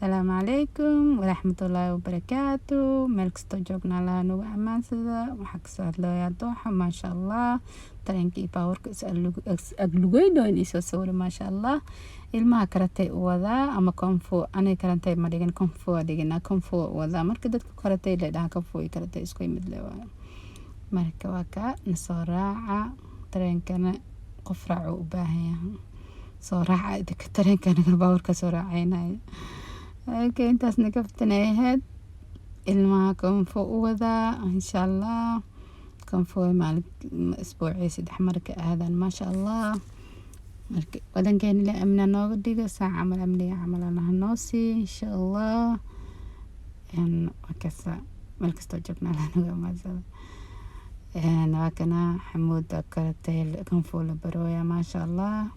Asalaamu calaykum waraxmatullaahi wabarakaatu. Meel kastoo joogna Allaha nagu ammaansada. Waxaa kasoo hadlayaa Dooxa, maasha Allah. Tareenka iyo baabuurka is aglugeyno in isoo sawiro, maasha Allah. Ilmaha karatay u wadaa ama kung fu. Aniga karatay ma dhigin, kung fu aa dhiginaa, kung fu u wadaa. Marka dadka karatay le dhahan, kung fu iyo karatay isku mid le waayo. Marka waa kaa, nasoo raaca. Tareenkana qof raaco u baahan yahay, soo raaca idinka tareenkana, baabuurka soo raacaynaya. Okay, intaasna kaftanay ahayd. Ilmaha kung fu u wadaa, insha Allah. Kung fu maalin isbuucii 3 mar ka aadaan, maasha Allah. Marka wadankeena ila amna nooga dhigo, saa camal amniga camal Allaha noo siiyo, insha Allah. Waa kasa, meel kastoo joogna Allah nagu amaansada. Waa kana Xamuuda, karatay kung fu la barooya, maasha Allah.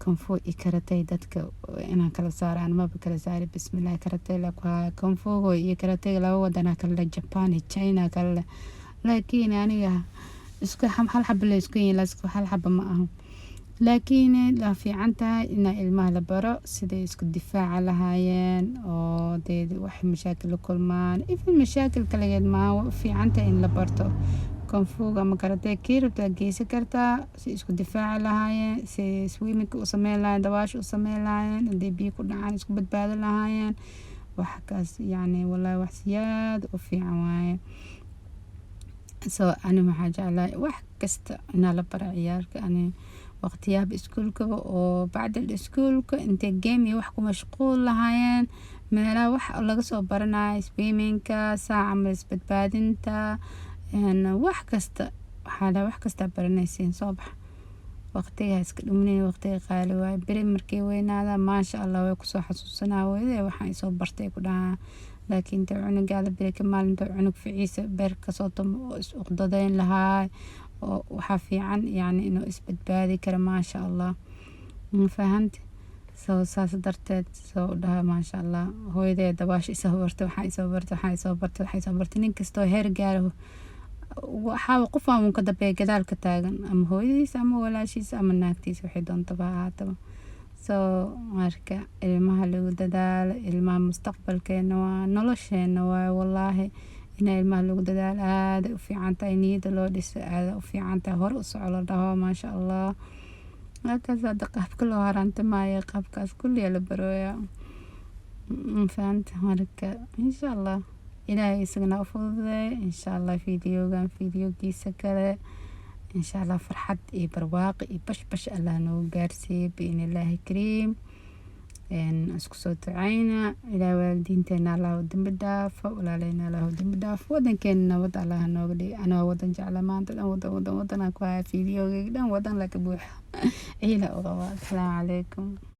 Kung fu iyo karatay dadka inaan kala saaraan maba kala saari. Bismillah, karatay la ku haya. Kung fuga iyo karatay laba wadanaa kala leh, Japan iyo China kala leh, laakiin aniga isku hal xaba la isku yihiin, isku hal xaba ma aha. Laakiin la fiican tahay inaa ilmaha la baro siday isku difaaca lahaayeen oo dee wax mashaakil la kulmaan, even mashaakil kaligeed maaha. Waa u fiican tahay in la barto kung fuga ama karatay, kii rabtaa geysan kartaa, si isku difaaci lahaayeen, si swimmingka u sameyn lahaayeen, dabaasha u sameyn lahaayeen, hadday biyo ku dhacaan isku badbaadin lahaayeen. Wax kaas yacni, wallahi, wax siyaad u fiican waaye. So ani waxaa jeclahay wax kasta inaa la bara ciyaalka. Ani waqtiyaaba iskuulkaba oo bacdal iskuulka intay game iyo wax ku mashquul lahaayeen, meelaha wax laga soo baranayo swimmingka, saa camal isbadbaadinta, wax kasta waxaa la wax kasta baranaysiin, soo bax, waqtiga ha iska dhuminina, waqtiga qaali waaye. Beri markay weynaadaan, maasha Allah, way kusoo xasuusanaa, "Hooyadey waxaan isoo bartay," ku dhahaa. Laakiin inta cunugaada beri ka maalinta cunug ficiisa beer kasoo tumo oo is uqdadeyn lahaa, oo waxaa fiican yacni inuu isbadbaadi karo, maasha Allah. Ma fahante? So saas darteed soo u dhaha, maasha Allah, hooyadey dabaasha isoo bartay, waxaa isoo bartay, waxaa isoo bartay, waxaa isoo bartay. Nin kastoo heer gaaro, waxaa qof aan uun ka dambeeya, gadaal ka taagan, ama hooyadiis ama walaashiis ama naagtiisa, waxay doontaba ha ahaataba. So marka ilmaha lagu dadaalo, ilmaha mustaqbalkeena waa, nolosheena waaye. Wallaahi, inaa ilmaha lagu dadaalo aaday u fiican tahay, niyada loo dhiso aaday u fiican tahay, hore u soco la dhaho, maasha Allah. Halkaas hadda qaabka loo haraantamaayo, qaabkaas kulliya la barooyaa, ma fahanta? Marka insha Allah Ilaahay isagana u fududeeyo, insha Allah. Fiidiyogan fiidiyogiisa kale, insha Allah, farxad iyo barwaaqo iyo bashbash Allah noogu gaarsiiyo, biidnillaahi kariim. Isku soo duceyna. Ilaah waalidiinteena Allah u dambi dhaafo, walaaleyna Allah u dambi dhaafo, wadankeena nabad Allah nooga dhigo. Anoo wadan jecla, maanta dhan wadan, wadan, wadan aan ku haya, fiidiyogeyga dhan wadan laka buuxa, ciila u qabaa. Asalaamu calaykum.